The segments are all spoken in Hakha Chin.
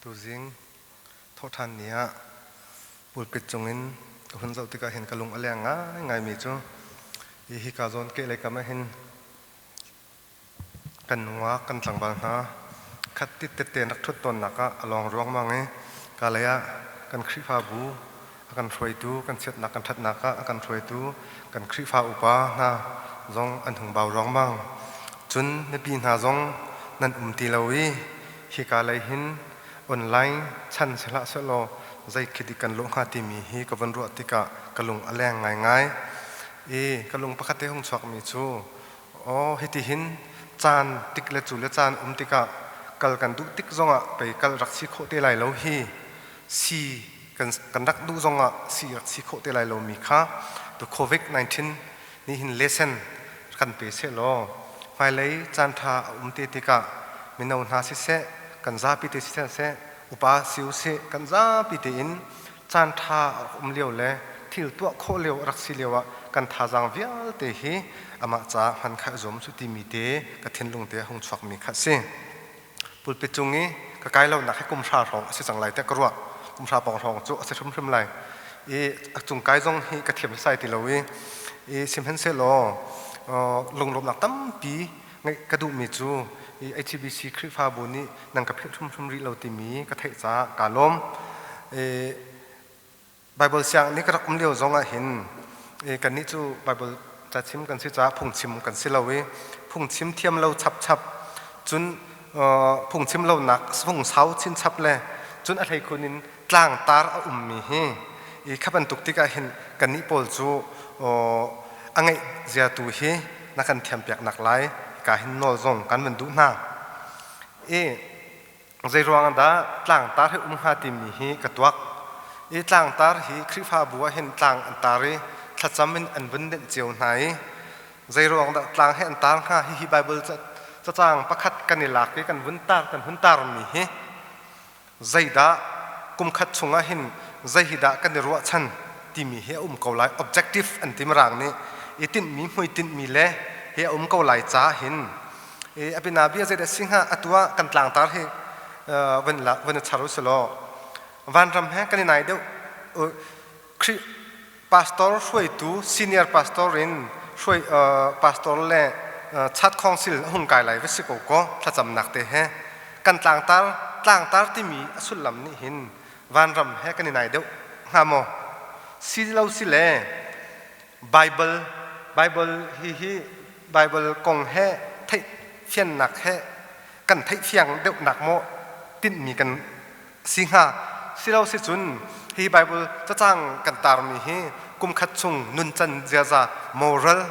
Tuzing thawhṭhan ni ah pulpit cungin ka hun zoh tikah hin ka lung a leng ngaingaimi cu hi hika zawn kehlei kam ah hin kan nungak kan tlangval hna khat tit tette an rak ṭhut tawnnak ah a lawng ruangmang i kalay ah kan Khrihfabu a kan hruaitu kan chiatnak kan ṭhatnak ah a kan hruaitu kan Khrihfa upa hna zong an hung bau ruangmang. Cun mipi hna zong nan um ti lo i hika lei hin online chan si hlah sehlaw zei khi dik kan lawh hnga timi hi ka von ruah tikah ka lung a leng ngaingai. I ka lung pakhat te hung chuakmi cu aw hiti hin caan tik le cu le caan um tikah kal kan duh tik zongah pei kal rak si khawh te lai lo hi si kan kan rak duh zongah si rak si khawh te lai lomi kha tu COVID-19 nih hin lesson kan pe sehlaw hmailei caan ṭha a um te tikah mino hna siseh kan zapi te siseh upa si usih kan zapi tein caan ṭha a um lio le thil tuah khawh lio a rak si lio ah kan thazaang vialte hi amah caah hman kha i zuam cu timi te ka thinlung te a hung chuakmi kha a si. Pulpit cung i ka kai lonak hi kum hra hrawng a si cang lai tiah ka ruah. Kum hra pawng hrawng cu a si hrimhrim lai. I a cung kai zong hi ka thiam sai ti lo i i sihmanhsehlaw lunglawmhnak tampi ngeih ka duhmi cu i HBC Khrihfabu nih nan ka philh hrimhrim rih lo timi ka theih caah kaa lawm. I Baibal siang nih ka rak um lio zong ah hin kannih cu Baibal cachim kan si caah phungchim kan si lo i phungchim thiam lo chapchap cun phungchim lonak fung sau chinchap le cun a hleikhun in tlangtar a ummi hi i kha bantuk tikah hin kannih pawl cu a ngeih zia tu hi na kan thiampiak nak lai ka hin nawl zong kan van duh hna. I Zeiruang dah tlangtar hi um hnga timi hi ka tuak. I tlangtar hi Khrihfabu ah hin tlang an tar i thlacam in an vun nenh cio hna i zeiruang dah tlang hi an tar hnga hihi Bible cacang pakhat kan i lak i kan vun tar kan hun tarmi hi zeidah kum khat chungah hin zei hi dah kan i ruahchan timi hi a um ko lai objective an ti mirang nih i tinhmi hmuitinhmi le hi a um ko lai caah hin a bianabia zei dah si hnga atu ah kan tlangtar hi van la van char u selaw vanram he kan i nai deuh Khrih pastor hruaitu senior pastor in hruai pastor le chat council a hung kai lai va si ko ko thlacamnak te he kan tlangtar tlangtar timi a sullam nih hin vanram he kan i nai deuh hnga maw si lo si le Bible Bible hi hi Bible kong he theih fiannak he kan theih fiang deuhnak maw tinhmi kan si hnga silo si cun hi Bible cacang kan tarmi hi kum khat chung nuncan ziaza moral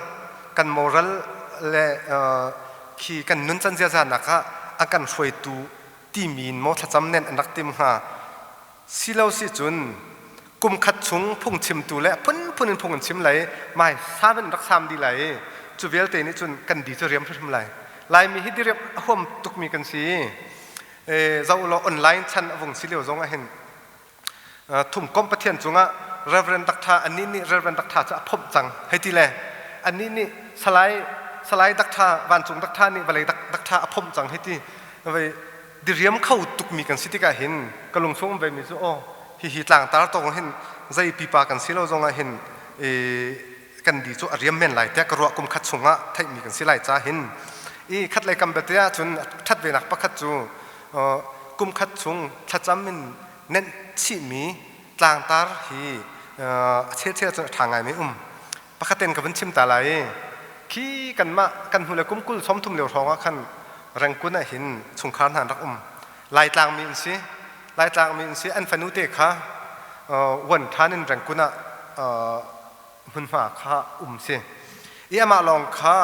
kan moral le khi kan nuncan ziaza nak ah a kan hruaitu timi in maw thlacam nen an rak tim hnga silo si cun kum khat chung phungchimtu le phunphun in phung an chim lai mai sam in rak sam dih lai cu vialte nih cun kan di cu riam hrimhrim lai Laimi hi diriam a huam tukmi kan si zoh law online chan a vung si lio zong ah hin thumkom Pathian cungah Reverend Dr. Anih nih Reverend Dr. cu a phomh cang hei ti le anih nih Salai Salai Dr. Vancung Dr. nih vawlei Dr. a phomh cang hei ti diriam kho tukmi kan si tikah hin ka lungchung um vemi cu aw hihi tlangtar tawng hin zei pipa kan si lo zongah hin kan di cu a riam men lai tiah ka ruah kum khat chungah theihmi kan si lai ca hin i khat lei kam bete ah cun ṭhat venak pakhat cu kum khat chung thlacam in nenh chihmi tlangtar hi a chelchel cun a ṭha ngaimi um pakhat ten ka vun chim ta lai i khi kanmah kan hnu le kum kul 30 lio hrawng ah khan Rengkun ah hin chungkhar hna an rak um Laitlang mi an si Laitlang mi an si an fanu te kha uan ṭhan in Rengkun ah hmunhma kha um si i amah lawng kha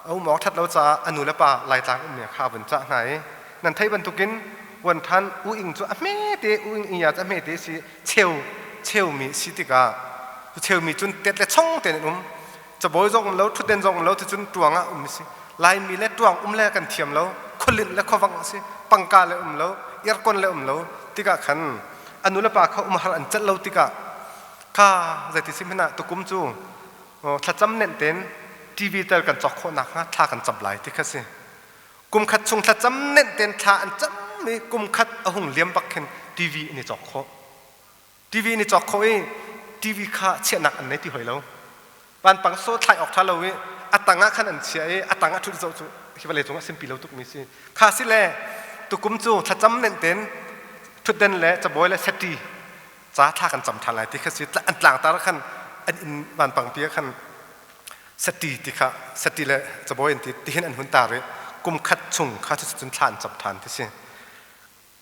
a um awk ṭhat lo caah a nu le pa Laitlang ummi kha a vun cah hna i nan theih bantukin uan ṭhan u ing cu a hmete u ing ia cu a hmete si cheu cheumi si tikah cu cheumi cun tet le chong tein an um cabawi zong um lo ṭhutden zong um lo cucun ṭuang ah um si Laimi le ṭuang um le kan thiam lo khualinh le khuavang a si pangka le um lo aircon le um lo tikah khan a nu le pa kha umhar an celh lo tikah kha zeiti si hmanh ah tukum cu thlacam nenh tein TV tel kan cawk khawh nakhnga thla kan cam lai ti kha si kum khat chung thlacam nenh tein thla an cam i kum khat a hung liam bak khin TV an i cawk khawh. TV an i cawk khawh i TV kha chiahnak an nei ti hoi lo. Vanpang so thlai awk ṭha lo i a tang ah khan an chiah i a tang ah ṭhut zoh cu hi vawlei cung ah simpi lo tukmi si. Kha si le tukum cu thlacam nenh ten ṭhutden le cabuai le seti ca thla kan cam ṭhan lai ti kha si an tlangtar khan an inn vanpangpi ah khan seti ti kha seti le cabuai an ti tihin an hun tar i kum khat chung kha cuticun thla an cam ṭhan ti si.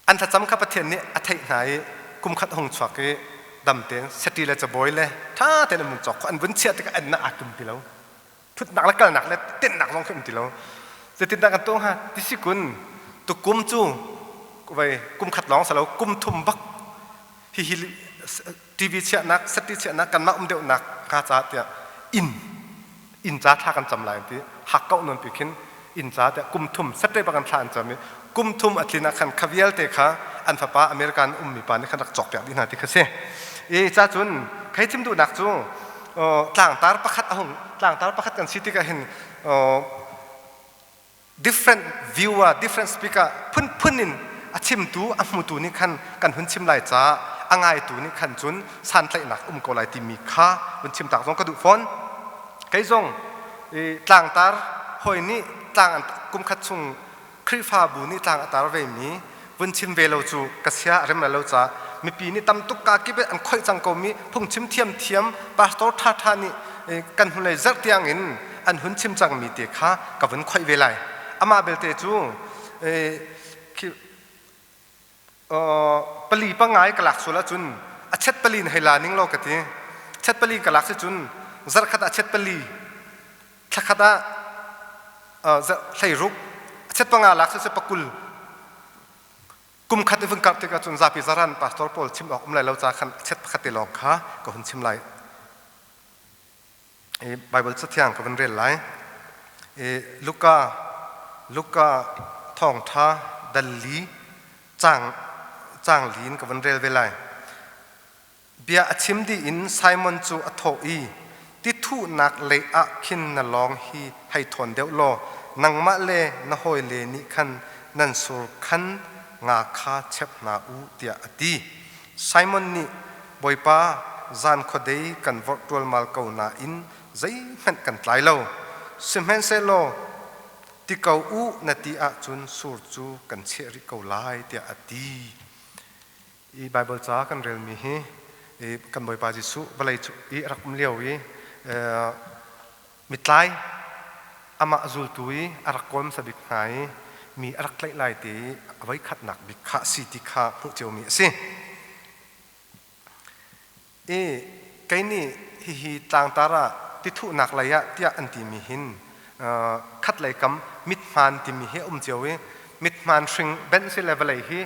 An thlacam kha Pathian nih a theih hna i kum khat hung chuak i dam tein seti le cabuai le ṭha tein an vun cawk khawh. An vun chiah tikah an aa tum ti lo. Ṭhutnak le kalnak le tenhnak zong khi um ti lo. Zeitindah kan tuah hnga? Ti si kun tukum cu vei kum khat lawng si lo kum thum bak hihi TV chiahnak, seti chiahnak kanmah um deuhnak hnga caah tiah inn inn ca thla kan cam lai an ti hakkauh nawn pi khin inn ca tiah kum thum Saturday bak an thla an cam i kum thum a tlin ah khan kha vialte kha an fapa American ummi pa nih khan rak cawk piak dih hna ti kha si i ca cun khei chim duhnak cu tlangtar pakhat a hung tlangtar pakhat kan si tikah hin different viewer, different speaker phunphun in a chimtu, a hmutu nih khan kan hun chim lai caah a ngaitu nih khan cun santlaihnak um ko lai timi kha vun chim tak zong ka duh fawn. Kei zong tlangtar hawi nih tlang kum khat chung Khrihfabu nih tlang a tar vemi vun chim ve lo cu ka sia a rem lo caah mipi nih tam tuk ka kip an khoih cang komi phungchim thiamthiam pastor ṭhaṭha nih kan hnulei zarh tiang in an hun chim cangmi te kha ka vun khoih ve lai. Amah belte cu pali pangai ka lak sual ahcun a chet pali in hei la ning law ka ti. Chet pali ka lak si cun zarh khat ah chet pali thlakhat ah hleiruk a chet panga lak si pakul kum khat i vun karh tikah cun zapi zaran pastor pawl chim awk um lai lo ca khan chet pakhat te lawng kha ka hun chim lai. I Bible cathiang ka vun rel lai. I Luka Luka thawngtha dal li cang cang li in ka vun rel ve lai. Bia a chim dih in Simon cu a thawh i, Tithuhnak lei ah khin na lawng hi hei thawn deuh law nangmah le na hawile nih khan nan sur khan nga kha chep hna u, tiah a ti. Simon nih, Bawipa, zan khuadei kan vorh ṭualmal ko nain zeihmanh kan tlai lo. Sihmanhsehlaw ti ko u na ti ahcun sur cu kan cheh rih ko lai, tiah a ti. I Baibal ca kan relmi hi kan Bawipa Jesuh vawlei i a rak um lio i mitlai amah zultu i a rak kawl hmasa bik hna i mi a rak tlaih lai te i a voikhatnak bik kha a si ti kha hmuh ciomi a si. I kei nih hihi tlangtar ah tithuhnak lei ah tiah an timi hin khatlei kam mithmaan timi hi a um cio i mithmaan hring benh si le vawlei hi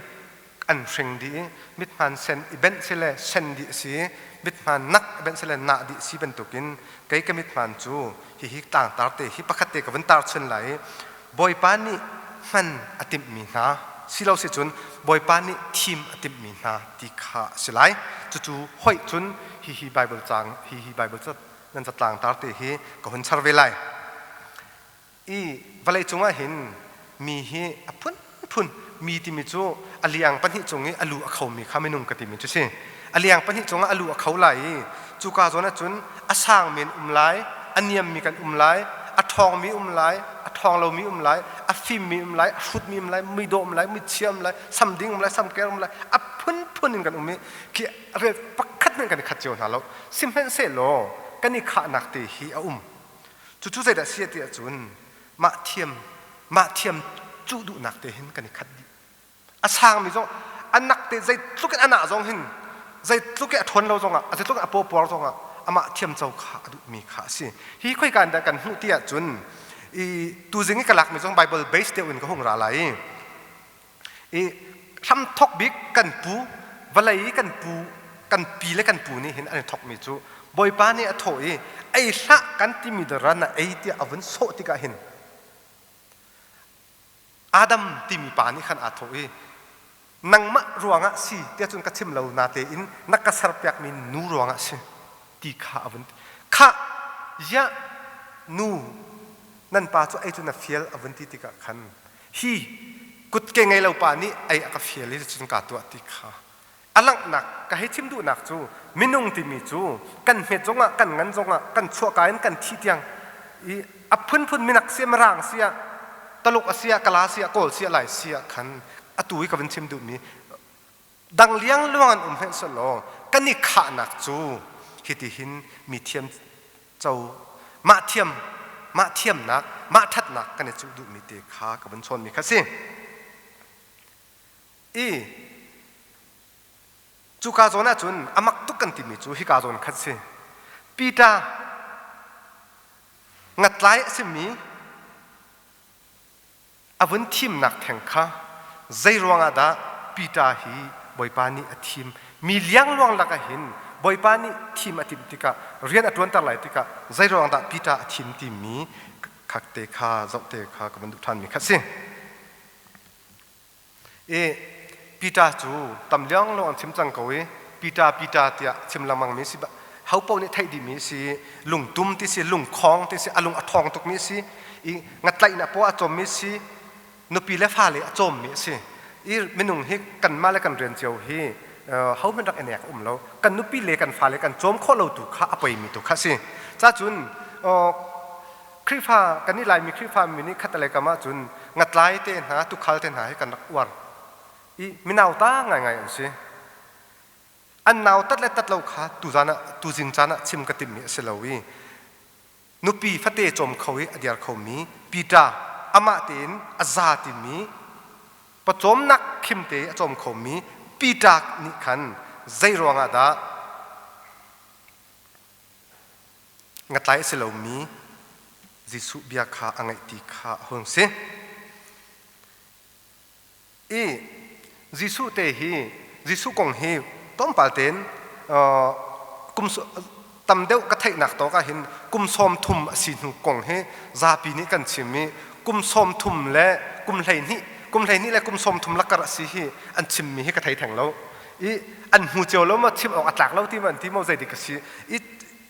an hring dih i mithmaan sen i benh si le sen dih a si i mithmaan nak i benh si le nah dih si bantukin kei ka mithmaan cu hihi tlangtar te hi pakhat te ka vun tar chun lai i Bawipa nih hman a timhmi hna silo si cun Bawipa nih thim a timhmi hna ti kha a si lai. Cucu hoih cun hihi Bible caang hihi Bible ca nan catlang tar te hi ka hun char ve lai. I vawlei cungah hin mi hi a phunphun mi timi cu a liang pahnih cung i a lu a khomi kha minung ka timi cu si. A liang pahnih cungah a lu a kho lai i cuka zawn ahcun a sangmi an um lai, a niammi kan um lai, a ṭhawngmi um lai, a ṭhawng lomi um lai, a fimmi um lai, a hrutmi um lai, muidawh um lai, muichia um lai, samding um lai, samker um lai, a phunphun in kan um i khi rel pakhat hmanh kan i khat cio hna lo. Sihmanhsehlaw kan i khahnak te hi a um. Cucu zeidah a si ti ahcun mah thiam mah thiam cuh duhnak te hin kan i khat dih. A sangmi zong a nak te zeitluk in a nah zong hin zeitluk in a ṭhawn lo zongah zeitluk in a pawpuar zongah amah thiamco kha a duhmi kha a si. Hi khoika in dah kan hmuh ti ahcun i tuzing i ka lakmi zong Bible base deuh in ka hung ra lai i i hramthok bik kan pu vawlei i kan pu kan pi le kan pu nih hin an i thokmi cu Bawipa nih a thawh i ei hlah kan timi dara na ei tiah a vun sawh tikah hin Adam timi pa nih khan aa thawh i nangmah ruangah si tiah cun ka chim lo natein na ka serpiakmi nu ruangah si ti kha a vun ti. Khah ziah nu nan pa cu ei cu na fial a vun ti tikah khan hi kut. Kutke ngei lo pa nih ei a ka fial i cun kaa tuah ti kha a langhnak ka hei chim duhnak cu minung timi cu kan hmet zongah kan ngan zongah kan chuahka in kan thih tiang i a phunphun minak si mirang si ah Taluk a si ah Kala si ah Kawl si ah Lai si ah khan atu i ka vun chim duhmi dang liangluang an um hmenh selaw kan i khahnak cu hitihin mi thiam co mah thiam mah thiamnak mah ṭhatnak kan i cuh duhmi te kha ka vun chawnmi kha si. I cuka zawn ahcun a mak tuk kan timi cu hika zawn khat si. Peter ngatlai a simi a vun thimnak theng kha zei ruangah dah Peter hi Bawipa nih a thim mi liangluang lakah hin Bawipa nih thim a timh tikah rian a ṭuanter lai tikah zei ruang dah Peter a thim timi khak te kha zoh te kha ka van duh ṭhanmi kha si. I Peter cu tam liangluang an chim cang ko i Peter Peter tiah chim lengmang mi si ho paoh nih theih dihmi si lungtum ti si lungkhong ti si a lung a ṭhawng tukmi si i ngatlaihnak paoh a cawmmi si nupi le fale a cawmmi a si i minung hi kanmah le kan rian cio hi hohmanh rak i nek um lo kan nupi le kan fale kan cawm khawh lo tu kha a poimi tu kha a si cacun Khrihfa kan i Laimi Khrihfa mi nih khatalei kam ahcun ngatlai te hna tukhal te hna hi kan rak uar i minauta ngaingai an si an nautat le tat lo kha tuzan ah tuzing caan ah chim ka timhmi a si lo i nupi fate cawm kho i a diar khomi Peter amah tein a za timi pawcawmnak khimte a cawm khomi Peter nih khan zei ruangah dah ngatlai a si lomi Jesuh bia kha a ngaih ti kha a hung si. I Jesuh te hi Jesuh kong hi tlawmpal tein kum tam deuh ka theihnak tawk ah hin kum 30 a si hnu kong hi zapi nih kan chim i kum 30 le kum 12 kum 12 le kum 30 lakar a si hi an chimmi hi ka thei theng lo i an hmu cio lo ma chim awk a tlak lo ti ma an ti maw zeidik a si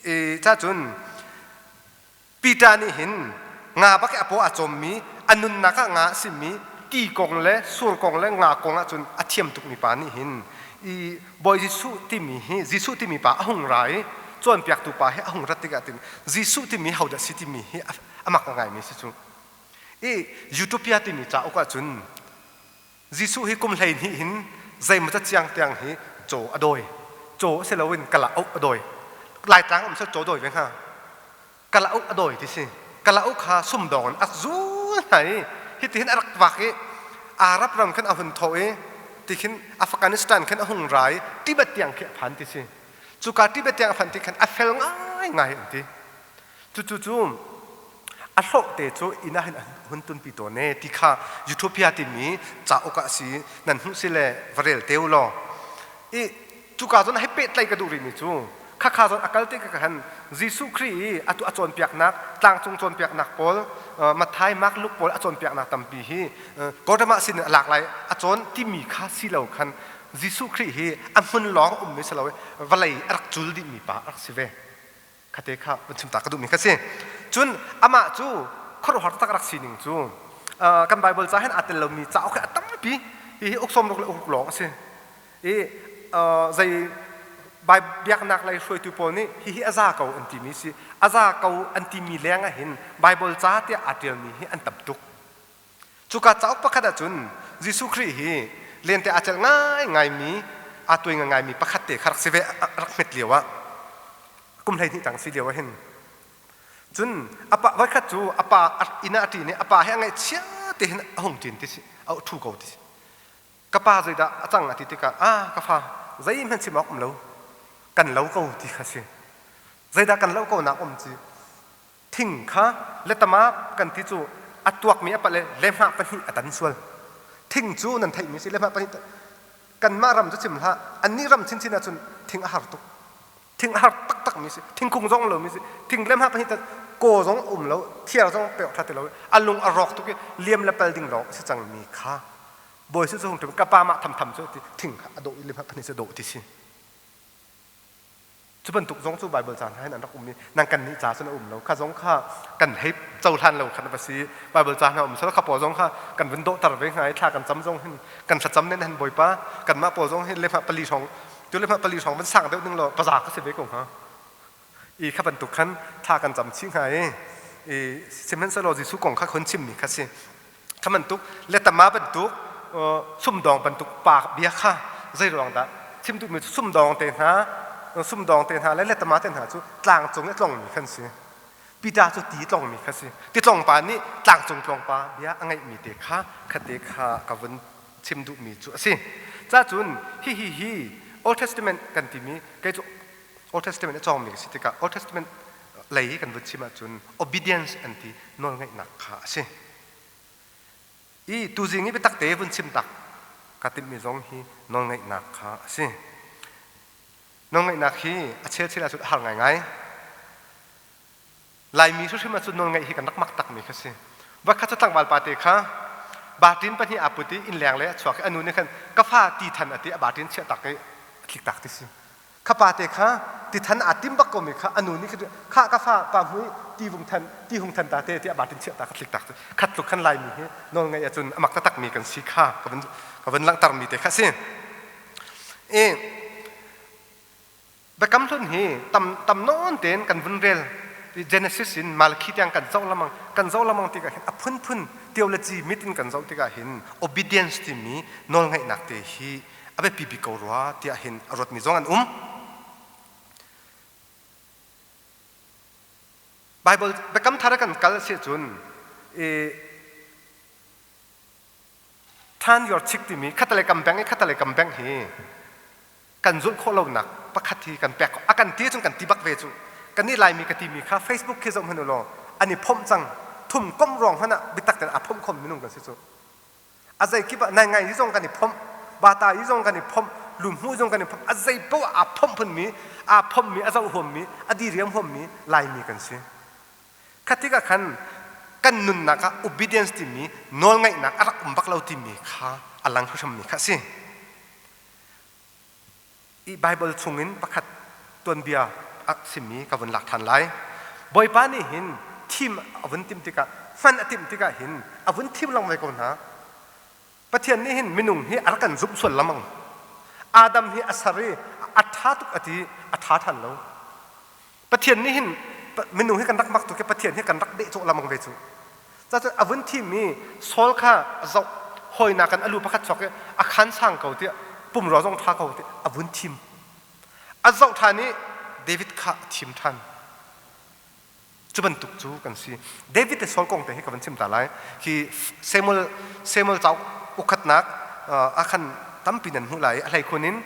i ca cun Peter nih hin nga bak i a paw aa cawmmi a nunnak ah nga a simi ti kong le sur kong le nga kong ahcun a thiam tukmi pa nih hin i Bawi Jesuh timi hi Jesuh timi pa a hung ra i cawnpiaktu pa hi a hung rat tikah tin Jesuh timi hodah si timi hi a mak ngaimi si cu i Utopia timi cauk ahcun Jesuh hi kum 12 hin zeimaw ciang tiang hi caw a dawi caw si loin kalauk a dawi Laitlang um sel caw dawi ve hnga kalauk a dawi ti si kalauk kha sumdawng in a zul hna i hitihin a rak vak i Arab ram khan a hun tho i tikhin Afghanistan khan a hung ra i Tibet tiang khi a phan ti si cuka Tibet tiang a phan ti khan a fel ngai ngai an ti cucu cu a hlawh te cu inn ah hin hun tunpi tawn e ti kha Utopia timi cauk ah si nan hmuh si le va rel te u law i cuka zawn hei pehtlaih ka duh rihmi cu khakha zawn a kal te ka khan Jesuh Khrih i atu a cawnpiaknak tlangcung cawnpiaknak pawl Matthai Mark Luke pawl a cawnpiaknak tampi hi Gautama sin in a lak lai a cawn timi kha si lo khan Jesuh Khrih hi a hmun lawng ummi si lo vawlei a rak cul dihmi pa a rak si ve khate kha vun chim ta ka duhmi kha si cun amah cu khuaruahhar taktak rak sining cu kan Bible ca hin aa tel lomi cauk hi a tampi hihi uk sawm ruk le uk lawng a si i zei biaknak lei hruaitu pawl nih hihi a za ko an timi si a za ko an timi leng ah hin Bible ca tiah aa ṭialmi hi an tam tuk Cuka cauk pakhat ahcun Jesuh Khrih hi lente aa celh ngaingaimi, aa tuai ngaingaimi pakhat te kha rak si ve, rak hmet lio ah, kum 12 tang si lio ah hin. Cun a pa voikhat cu a pa inn ah a ṭin i a pa he a ngaihchia te hin a hung ṭin ti si, a ṭhu ko ti si. Ka pa zeidah a cang a ti tikah, ah ka fa, zeihmanh chim awk um lo, kan lo ko ti kha si. Zeidah kan lo ko nak um ci? Thing kha letama kan ti cu a tuakmi a palh i lehmah pahnih a tan sual. Thing cu nan theihmi si lehmah pahnih kanmah ram cu chim hlah annih ram chinchin ahcun thing a har tuk. Thing a har taktakmi si thingkung zong lomi si thing lehmah pahnih tan kaw zong a um lo thiar zong pe awk ṭha ti lo a lung a rawk tuk i liam le pal ding lawng a si cangmi kha bawi cu hung ka pa mah thamtham cu ti thing kha a dawh i lehmah pahnih cu a dawh ti si. Cu bantuk zong cu Baibal ca hna hin an rak um i nang kan nih ca cun a um lo. Kha zong kha kan hei cohlan lo khan a va si. Baibal ca hna um sel kha pawl zong kha kan vun dawhter ve hnga i thla kan cam zong hin kan thlacam nen han Bawipa kanmah pawl zong hin lehmah pali hrawng tu lehmah pali hrawng van sang deuh ning law paza ka si ve ko hnga. I kha bantuk khan thla kan cam chih hnga i i sihmanhsehlaw Jesuh kong kha khon chimmi kha si. Kha bantuk letama bantuk sumdawng bantuk pa bia kha zei ruang dah chim duhmi cu sumdawng te hna sumdawng te hna le letama te hna cu tlangcung i tlongmi khan si. Peter cu ti tlongmi kha si. Ti tlong pa nih tlangcung tlong pa bia a ngeihmi te kha khate kha ka vun chim duhmi cu a si. Cacun hihi hi Old Testament kan timi kei cu Old Testament a cawngmi ka si tikah Old Testament lei kan vun chim ahcun obedience an ti nawlngaihnak kha a si. I tuzing i biatak te vun chim tak ka timhmi zong hi nawlngaihnak kha a si. Nawlngaihnak hi a chelchel ahcun a har ngaingai. Laimi hrimhrim ahcun nawlngaih hi kan rak mak takmi kha si. Voikhat cu tlangval pate kha batin pahnih aa put i innleng lei a chuak i a nu nih khan ka fa ti than a ti a batin chiah tak i a tlik tak ti si. Kha pate kha ti than aa tim bak komi kha a nu nih kha ka fa pa hmui ti vung than ti hung than ta te ti a batin chiah ta kha tlik tak khat tluk khan Laimi hi nawlngaih ahcun a mak taktakmi kan si kha ka vun ka vun langhtermi te kha si. I Biakam Hlun hi tam tam nawn tein kan vun rel Genesis in Malakhi tiang kan zoh lamang kan zoh lamang tikah hin a phunphun theology mit in kan zoh tikah hin obedience timi nawlngaihnak te hi a biapi bik ko rua tiah hin a ruatmi zong an um. Bible Biakam Thar kan kal si cun turn your cheek timi khatalei kam beng i khatalei kam beng hi kan zulh khawh lonak pakhat hi kan pek a kan ti cun kan ti bak ve cu kan nih laimi ka timi kha Facebook khi zoh hmanh u law an i phomh cang thum kom ruang hmanh ah biatak tein aa phomh khom minung kan si cu a zei kip ah nai ngai hi zong kan i phomh bata hi zong kan i phomh lumhmu zong kan i phomh a zei poah aa phomh phunmi aa phomhmi a zoh huammi a diriam huammi laimi kan si kha tikah khan kan nunnak ah obedience timi nawlngaihnak a rak um bak lo timi kha a lang hrimmi kha a si I Baibal chungin pakhat tuanbia a simi ka vun lak ṭhan lai. Bawipa nih hin thim a vun timh tikah, hman a timh tikah hin a vun thim lengmang ko hna. Pathian nih hin minung hi a rak kan zumh sual lengmang. Adam hi a ser i a ṭha tuk a ti, a ṭha ṭhan lo. Pathian nih hin minung hi kan rak mak tuk i Pathian hi kan rak dehcawh lengmang ve cu. Cacun a vun thimmi Saul kha a zoh hawinak in a lu pakhat chuak i a khan sang ko tiah pumrua zong ṭha ko tiah a vun thim. A zoh ṭhan i David kha a thim ṭhan. Cu bantuk cu kan si. David le Saul kong te hi ka van chim ta lai. Hi Samuel Samuel cauk ukhatnak ah khan tampi nan hmuh lai i a hleikhun in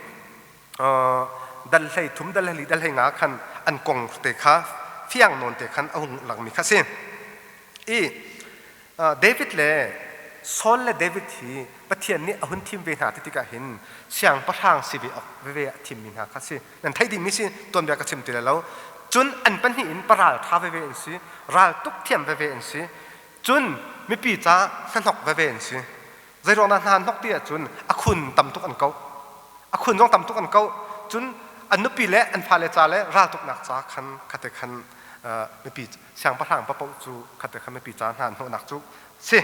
dal hlei thum dal hlei dal hlei nga khan an kong te kha fiang nawn te khan a hung langmi kha si i David le Saul le David hi Pathian nih a hun thim ve hna ti tikah hin siangpahrang si ve awk veve a thimmi hna kha si nan theih dihmi si tuanbia ka chim ti lai lo cun an pahnih in paral tha veve an si ral tuk thiam veve an si cun mipi ca hnahnok veve an si Zeiruang dah hna an hnok ti ahcun a khun tam tuk an koh. A khun zong tam tuk an koh. Cun an nupi le an fale ca le raltuknak ca khan khate khan mipi siangpahrang papoh cu khate khan mipi ca hna an hnawhnak cu si.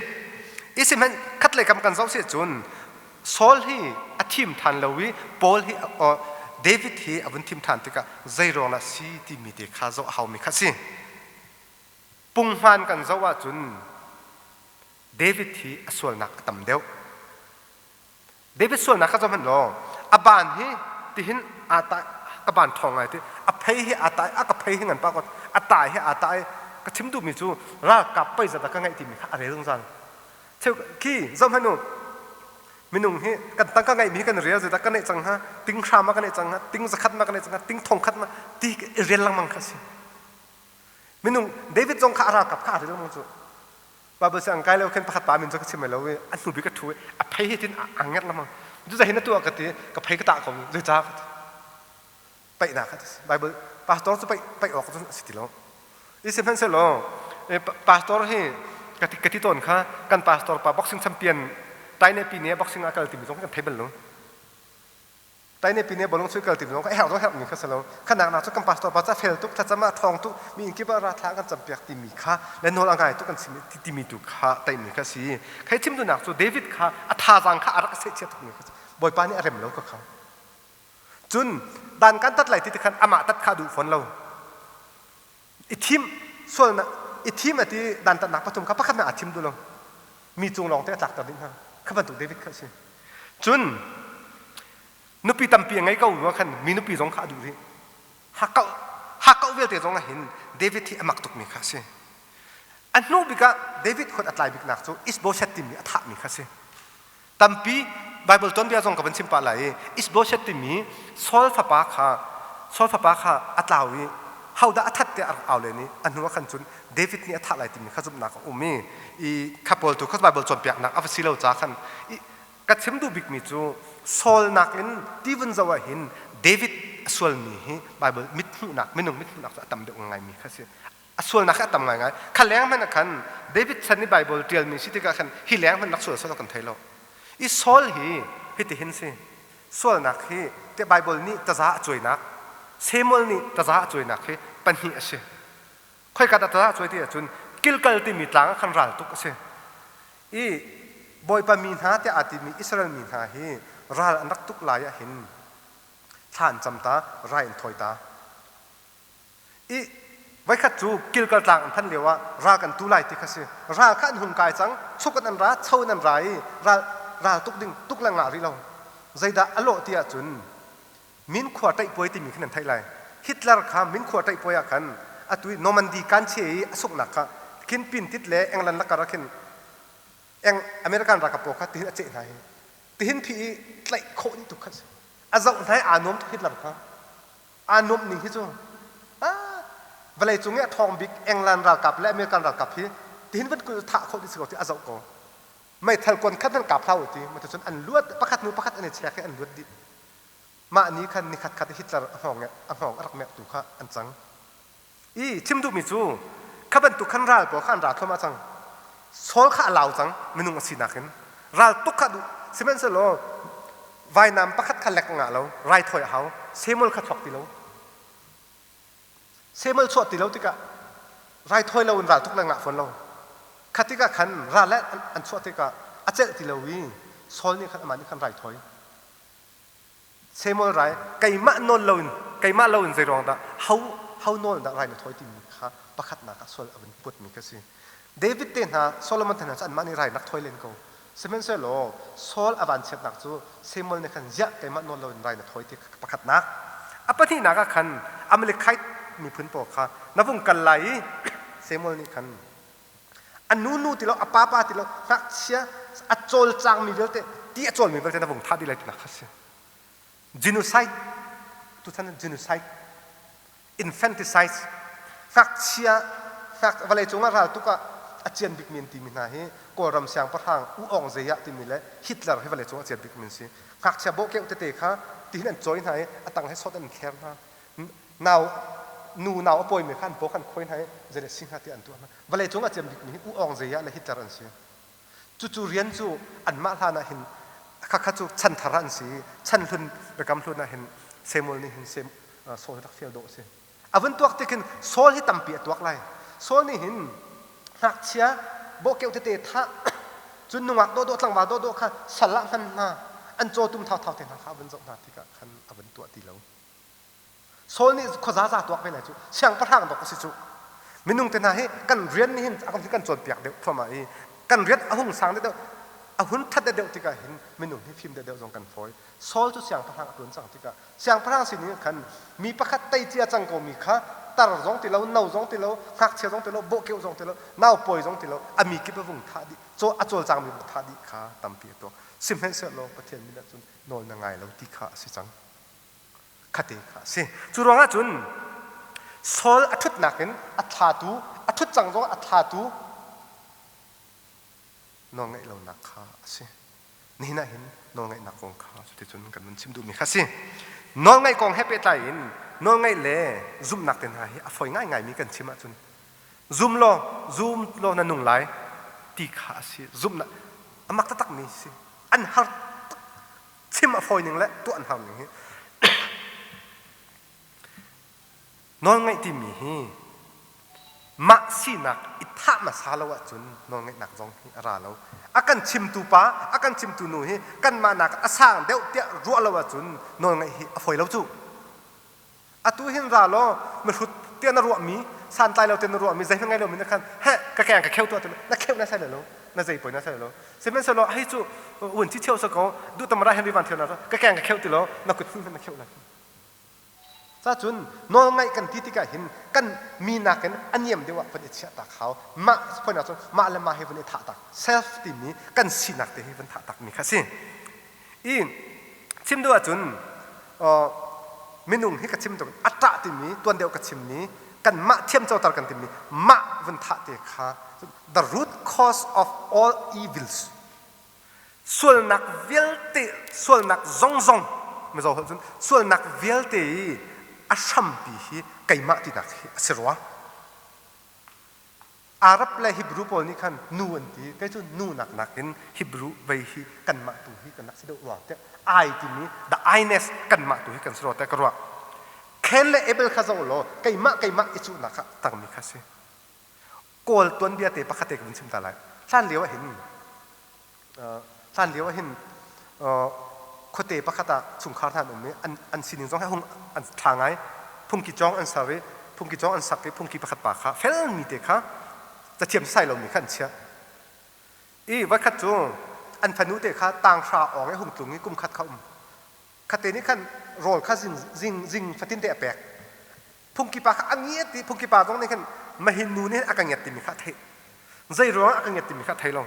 I sihmanh khatlei kam kan zoh si cun Saul hi a thim than lo i Paul hi David hi a vun thim than tikah zeiruang dah si timi te kha zoh a haumi kha si. Punghman kan zoh ahcun David hi a sualnak a tam deuh. David sualnak kha zoh hmanh law a ban hi tihin aa tai ka ban ṭhawng ngai ti a phei hi aa tai a ka phei hi ngan pa kot a tai hi aa tai ka chim duhmi cu ralkap pei zat ka ngeih timi kha a rel zungzal cheu khi zoh hmanh u minung hi kan tangka ngeihmi hi kan rel zeidah ka neih cang hnga ting hra ma ka neih cang hnga ting zakhat ma ka neih cang hnga ting thongkhat ma ti i rel lengmang kha si minung David zong kha a ralkap kha a rel lengmang cu Bible siang kai lo khin pakhat pa min cu ka chim lo i a hnu bik ka thu i a phei hi tin a ngerh lengmang cu zahin na tuah ka ti ka phei ka tah ko zeicah ka ti paihnak kha Bible pastor cu paih paih awk cu a si ti lo i sihmanhsehlaw pastor hi ka ti ka ti tawn kha kan pastor pa boxing champion Taine pi nih boxing a kal timi zong kan thei bal lo. Taine pine bolong chui kal tim zong kha herh zong herhmi kha si lo. Khanak nak cu kan pastor pa ca fel tuk thlacam ah thawng tuk mi inn kip ah ra thla kan campiak timi kha le nawl a ngai tuk kan chim timi tu kha taimi kha si. Khai chim duhnak cu David kha a thazaang kha a rak sehchia tukmi kha Bawipa nih a rem lo ka kha. Cun dan kan tat lai ti ti khan amah tat kha duh fawn lo. I thim sualnak i thim a ti dantatnak pathum kha pakhat hmanh aa thim duh lo. Mi cung lawng te a tlakter dih hna. Kha bantuk David kha a si. Cun nupi tampi a ngei ko rua khan mi nupi zong kha a duh rih. Hakkauh hakkauh vialte zong ah hin David hi a mak tukmi kha a si. A hnu bik ah David huat a tlai biknak cu Ishbosheth timi a thahmi kha a si. Tampi Bible tuanbia zong ka van chim pah lai i Ishbosheth timi Saul fapa kha Saul fapa kha a tlau i hodah a that tiah a rak au len i a hnu ah khan cun David nih a thah lai timi kha zumhnak a um i i kha pawl tu kha Bible cawnpiaknak a va si lo ca khan i ka chim duh bikmi cu Saul nakin ti vun zoh ah hin David a sualmi hi Bible mithmuhnak minung mithmuhnak cu a tam deuh ngaimi kha si. A sualnak hi a tam ngaingai. Kha leng hmanh ah khan David chan i Bible ṭialmi si tikah khan hi leng hmanh rak sual sual kan thei lo. I Saul hi hitihin si. Sualnak hi te Bible nih taza a cuainak, Samuel nih taza a cuainak hi pahnih a si. Khoika dah taza a cuai ti ahcun Kilkal timi tlang ah khan ral tuk a si. I Bawipa mi hna tiah aa timi Israel mi hna hi ral an rak tuk lai ah hin thla an cam ta, rai an thawi ta. I voikhat cu Gilgal tlang an phanh lioah ral kan tu lai ti kha si. Ral kha an hung kai cang, chuk in an ra, cho in an ra i ral, ral tuk ding tuk le ngah rih lo. Zeidah a lawh ti ahcun min khua ṭaihpuai timi khin an theih lai. Hitler kha min khua ṭaihpuai ah khan atu i Normandy kanche i a sunghnak kha khin pintit le England lakar ah khin Eng American ralkap pawl kha tihin a ceh hna hi. Tihin phi i tlaih khawh dih tuk kha si. A zoh hna i aa nuam tuk Hitler kha. Aa nuamh ning hi cu vawleicung i a ṭhawng bik England ralkap le American ralkap hi tihin van kul thah khawh dih si ko ti a zoh ko. Meithal kuan khat hmanh kap hlah u ti cun an luat pakhat hnu pakhat an i chek i an luat dih. Mah ni khan nikhat khat Hitler a hngawng a hngawng a rak merhtu kha an cang. I chim duhmi cu kha bantuk khan ral pawl kha an ra thluahmah cang. Saul kha a lau cang minung a sinak in. Ral tuk kha duh. Sihmanhsehlaw vainam pakhat kha lek ngah lo, raithawi a hau. Samuel kha chuak ti lo. Samuel chuah ti lo tikah raithawi lo in ral tuk le ngah fawn lo. Kha tikah khan ral le an chuah tikah a celh ti lo i Saul nih khan amah nih khan raithawi. Samuel rai keimah nawl loin keimah loin zeiruang dah ho ho nawl dah rai na thawi timi kha pakhatnak ah sual a vun putmi ka si. David te hna Solomon te hna cu anmah nih rai rak thawi len ko. Sihmanhsehlaw Saul a vanchiatnak cu Samuel nih khan ziah keimah nawl loin rai na thawi ti pakhatnak. A pahnihnak ah khan Amalekite miphun pawl kha na vung kal lai i Samuel nih khan a nu nu ti lo a pa pa ti lo ngakchia a cawlcangmi vialte ti a cawlmi vialte na vung thah dih lai tinak kha si genocide tuchan genocide infanticide ngakchia ngak vawlei cung ah ral tuk ah a cian bikmi an timi hna hi kawlram siangpahrang U Aung Zeya timi le Hitler hi vawlei cung a cian bikmi an si ngakchia bawhkeuh tete kha tihin an cawi hna i a tang he sawt an thler hna nau nu nau a pawimi kha an paw khan khuai hna i zei si hnga tiah an tuah hna vawlei cung a ciam bikmi hi U Aung Zeya le Hitler an si cucu rian cu anmah hlan ah hin khakha cu chan thar an si chan hlun biakam hlun ah hin Samuel nih hin Sem Saul rak fial dawh a si a vun tuak tik hin Saul hi tampi a tuak lai Saul nih hin ngakchia bawhkeuh tete thah cun nungak dawhdawh tlangval dawhdawh kha sal ah hman hna an cawtum thauthau te hna kha a vun zoh hna tikah khan a vun tuah ti lo Saul nih khuazaza tuak ve lai cu siangpahrang dawk a si cu. Minung te hna hi kan rian nih hin a kan cawnpiak deuh thluahmah i kan rian a hung sang deuh a hun ṭhat deuh tikah hin minung hi fim deuh zong kan fawi. Saul cu siangpahrang a ṭuan cang tikah siangpahrang sining khan mi pakhat tei cia cang komi kha tar zong ti lo, no zong ti lo, ngakchia zong ti lo, bawhkeuh zong ti lo, naupawi zong ti lo, a mi kip a vung thah dih, a cawlcangmi vung thah dih kha tampi a tuak. Sihmanhsehlaw Pathian min ahcun nawl na ngai lo ti kha a si cang. Khate kha a si. Cu ruangah cun Saul a ṭhutnak in a thlatu, a ṭhut cang zongah a thlatu nawlngaih lonak kha a si. Nihin ah hin nawlngaihnak kong kha cuticun kan vun chim duhmi kha a si. Nawlngaih kong he pehtlai in nawlngaih le zumhnak te hna hi a fawi ngaingaimi kan chim ahcun zum law zum law na nung lai ti kha a si. Zumhnak a mak taktakmi si. An har tuk. Chim a fawi ning le tuah an har ning hi. Nawlngaih timi hi mah sinak i thah hmasa lo ahcun nawlngaihnak zong hi a ra lo. A kan chimtu pa, a kan chimtu nu hi kanmah nak a sang deuh tiah ruah lo ahcun nawlngaih hi a fawi lo cu. Atu hin ra law mihrut tiah na ruahmi, santlai lo tiah na ruahmi, zeihmanh ngei lomi na khan heh ka keng ka kheu tuah ti na kheu na sai lo, na zei poi na sai lo. Sihmanhsehlaw hei cu uan chi cheu sa ko duh tamara Henry Van Thio na ka keng ka kheu ti lo na kut hnu na kheu lai. Cacun nawlngaih kan ti tikah hin kan mi nakin a niam deuh ah van i chiah tak hau. Mah phoinak cun mah le mah hi van i thah tak. Self timi kan sinak te hi van thah tak mi kha si. I chim duh ahcun minung hi ka chim tuk a ṭah timi tuan deuh ka chimmi kanmah thiamcoter kan timi mah vun thah te kha the root cause of all evils Sualnak vialte, sualnak zongzong, Mizo holh cun sualnak vialte i a hrampi hi keimah tinak hi a si rua. Arab le Hebrew pawl nih khan nu an ti. Kei cu nu nak nakin Hebrew vei hi kanmah tu hi kan rak si deuh rua tiah I timi the I-ness kanmah tu hi kan si rua tiah ka ruah. Cain le Abel kha zoh law keimah keimah i cuhnak ah tangmi kha si. Kawl tuanbia te pakhat te ka vun chim ta lai. Hlan lio ah hin hlan lio ah hin khuate pakhat ah chungkhar hna an um i an sining zong hi hung an ṭha ngai. Phungki cawng an ser i phungki cawng an sak i phungki pakhat pa kha felmi te kha cathiam sai lomi kha an chiah. I voikhat cu an fanu te kha tanghra awng i hung tlung i kum khat kha um. Khate nih khan rawl kha zing zing zing fatin te a pek. Phungki pa kha a ngiat i phungki pa zong nih khan mahin nu nih a ka ngiat timi kha a theih. Zei ruangah a ka ngiat timi kha a thei lo.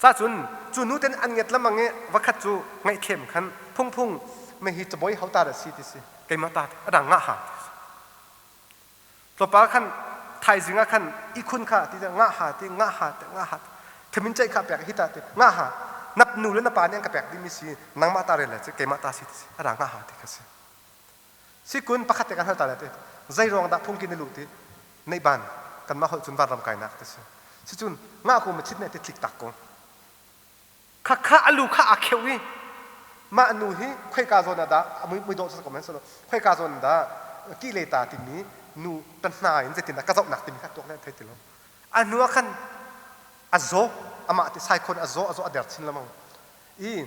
Cacun cu nu ten an ngiat lamang i vakhat cu ngaihthlem khan phungphung mehi cabawi ho ta dah si ti si keimah ta a dang ngah ha ti si. Tlawmpal khan thaizing ah khan ihkhun kha ti ngah ha ti ngah ha ti ngah ha thamin ceih kha pek hi ta ti ngah ha na nu le na pa nih an ka pek dihmi si nangmah ta rel le keimah ta si ti si a dang ngah ha ti kha si. Sikun pakhat te kan hal ta le ti zei ruang dah phungki na luh ti neihban kanmah holh cun vanram kainak ti si sicun ngah ko ma chit ne ti tlik tak ko khakha alu kha a kheu i mah nu hi khoika zawn ah dah mui mui dawh ko men solo khoika zawn dah ki le ta timi nu ta hna in zeitin dah ka zohnak timi kha tuak le thei ti lo a hnu ah khan a zaw amah ti saikhon a zaw a zaw a der chin lamang i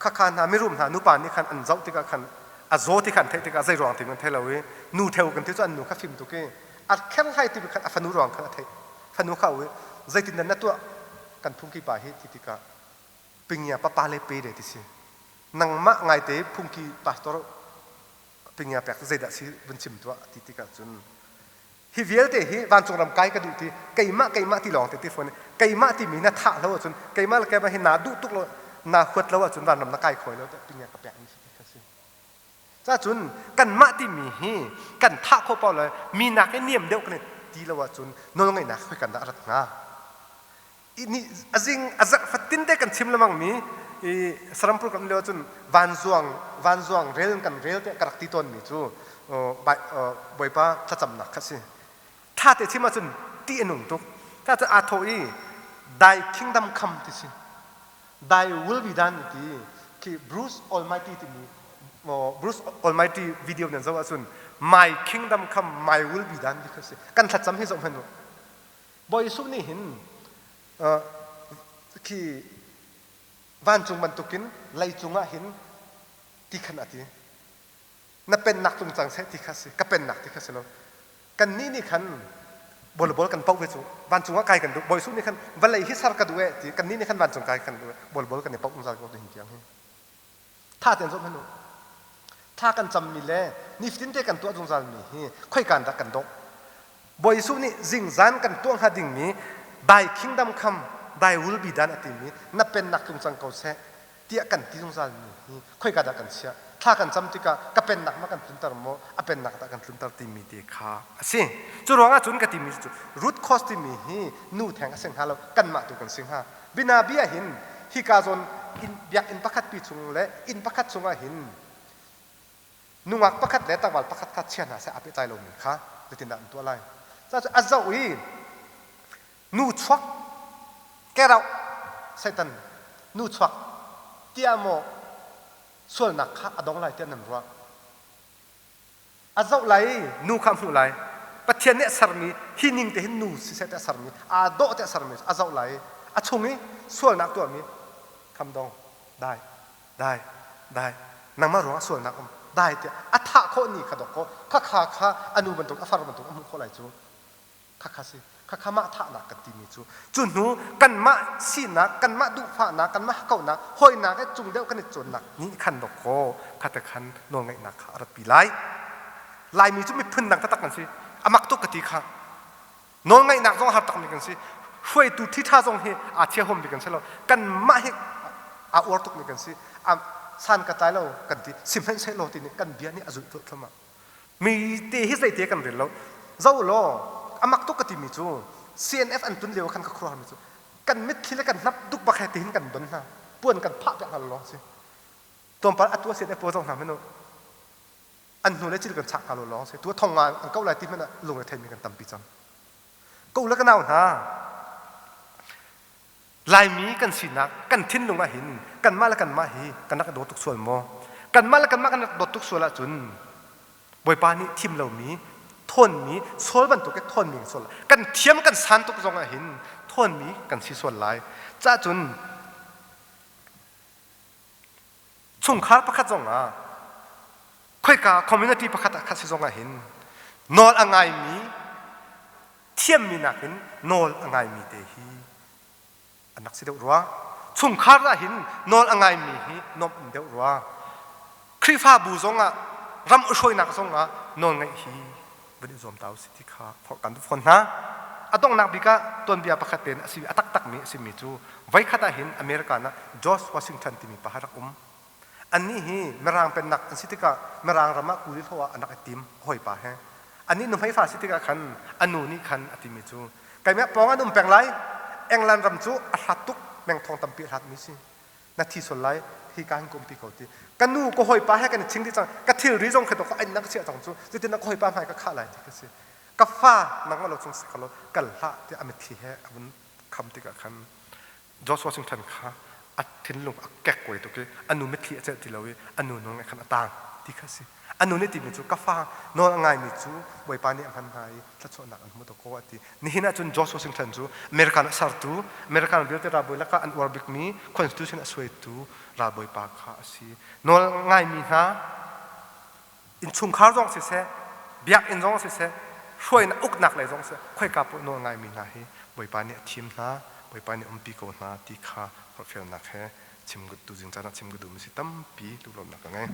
Khakha hna mirum hna nupa nih khan an zoh tikah khan a zaw ti kha an theih tikah zei ruang ti an thei lo i nu theo kan ti cu an nu kha fim tuk i a kherhlai ti khan a fanu ruang khan a theih fanu kha u zeitin dah na tuah kan phungki pa hi ti tikah pingia papa le pe de ti si nangmah ngaite phungki pastor pingia pek zeidah si vun chim tuah ti tikah cun Hi vialte hi vancung ram kai ka duh ti keimah keimah ti lawng te ti fawn keimah timi na thah lo ahcun keimah le keimah hi naa duh tuk lo naa huat lo ahcun vanram na kai khawi lo pinge ka pek mi si ti kha si. Cacun kanmah timi hi kan thah khawh paoh le mi nak i niam deuh kan ti lo ahcun nawlngeihnak khoi kan dah rat hnga. A zing a zarh fatin te kan chim lemang mi i sarampur kan lio cun vanzuang vanzuang rel kan rel te ka rak ti tawn mi cu bawipa thlacamnak kha si tha te chim ahcun ti a nung tuk ta cu aa thawh i thy kingdom come ti si thy will be done ti khi Bruce Almighty timi Bruce Almighty video nan zoh ahcun my kingdom come my will be done ti kha si kan thlacam hi zoh hmanh u Bawi Jesuh nih hin khi vancung bantukin leicung ah hin ti khan a ti. Na pennak tlung cang seh ti kha si. Ka pennak ti kha si lo. Kannih nih khan bawlbol kan poh ve cu. Vancung ah kai kan duh. Bawi Jesuh nih khan vawlei hi ser ka duh eh ti. Kannih nih khan vancung kai kan duh eh. Bawlbol kan i poh zungzal ko hin tiang hi. Tha tein zoh hmanh u. Thla kan cammi le nifatin te kan tuah zungzalmi hi khoika dah kan dawh? Bawi Jesuh nih zingzan kan tuah hnga dingmi Thy kingdom come, thy will be done a timi na pennak tlung cang ko seh tiah kan ti zungzalmi hi khoika dah kan chiah? Thla kan cam tikah ka pennak ma kan tlunter maw, a pennak dah kan tlunter timi te kha a si. Cu ruangah cun ka timi cu root cause timi hi nu theng a si hnga lo, kanmah tu kan si hnga. Binabia hin hika zawn inn biakinn pakhat pi chung le inn pakhat chungah hin nungak pakhat le tlangval pakhat kha chia hna seh aa pehtlai lomi kha zeitindah an tuah lai? Cucu a zoh i nu chuak get out Satan nu chuak. Tiah maw sualnak kha a dong lai tiah nan ruah? A zoh lai i nu kha a hmuh lai. Pathian nih a sermi hi ning te hin nu siseh ti a sermi aa dawh te a sermi a zoh lai i a chung i sualnak tuahmi kham dong dai dai dai nangmah ruangah sualnak um dai tiah a thah khawh ni kha dok kaw khakha kha a nu bantuk a far bantuk a hmuh khawh lai cu. Khakha si. Khakha mah thahnak kan timi cu. Cu hnu kanmah sinak, kanmah duhfahnak, kanmah hakkauhnak, hawinak i cung deuh kan i cawnnak nih khan dok kaw khate khan nawlngaihnak kha a ratpi lai. Laimi cu miphun dang taktak kan si. A mak tuk ka ti kha. Nawlngaihnak zong a har takmi kan si. Hruaitu ṭhiṭha zong hi aa chia huammi kan si lo. Kanmah hi aa uar tukmi kan si. San ka tlai lo kan ti. Sihmanhsehlaw ti nih kan bia nih a zulh thluahmah. Mi te hi zeite kan rel lo. Zo law a mak tuk ka timi cu CNF an tun lio khan ka khuaruahmi cu kan mitthli le kan hnap duk bak he tihin kan don hna. Puan kan phah piak hna lawng si. Tlawmpal atu a CNF pawl zong hna hmanh an hnu le cil kan chak hna lo lawng si. Tu thong nga an ko lai ti hmanh ah lungre theimi kan tampi cang. Ko le ka nau hna Laimi kan sinak kan thinlung ah hin kanmah le kanmah hi kan rak i dawt tuk sual maw? Kanmah le kanmah kan rak dawt tuk sual ahcun Bawipa nih thim lomi, thawnmi, sual bantuk i thawnmi kan sual kan thiam kan san tuk zong ah hin thawnmi kan si sual lai. Cahcun chungkhar pakhat zong ah khoika community pakhat ah khat si zong ah hin nawl a ngaimi thiammi nakin nawl a ngaimi te hi an rak si deuh rua. Chungkhar ah hin nawl a ngaimi hi nuamh um deuh rua. Khrihfabu zongah ram hruainak zongah nawl ngeih hi van i zuam ta usih ti kha forh kan duh fawn hna. A donghnak bik ah tuanbia pakhat tein a si a taktakmi a simi cu voikhat ah hin America ah George Washington timi pa rak um. Annih hi Mirang pennak an si tikah Mirang ram ah kuli hlawh ah an rak i tim hawipa he. Annih nuhmei fa si tikah khan a nu nih khan a timi cu keimah pawng an um peng lai England ram cu a hlat tuk mengthong tampi a hlatmi si na thi sual lai hi ka hin ka umpi ko ti ka nu ka hawipa he kan i ching dih cang ka thilri zong khi ka in na ka chiah cang cu cutin na ka hawipa hmai ka khah lai ti ka si ka fa nangmah lo chung si kho lo kal hlah tiah a mitthli he a vun kham tikah khan George Washington kha a thinlung a kekkuai tuk i a nu mitthli a celh ti lo i a nu nawl ngaih khan a taang ti kha a si. A nu nih timi cu ka fa nawl a ngaimi cu Bawipa nih a hman hna i thluachuahnak an hmu dakaw a ti. Nihin ahcun George Washington cu American a sertu, American vialte ralbawi lakah an uar bikmi Constitution a suaitu ralbawipa kha a si. Nawl ngaimi hna innchungkhar zong siseh, biakinn zong siseh, hruainak uknak lei zong siseh, khoika paoh nawl ngaimi hna hi Bawipa nih a thim hna, Bawipa nih umpi ko hna ti kha forhfialnak he chim tu zing caan ah chim ka duhmi si tampi duhlawmnak ka ngei.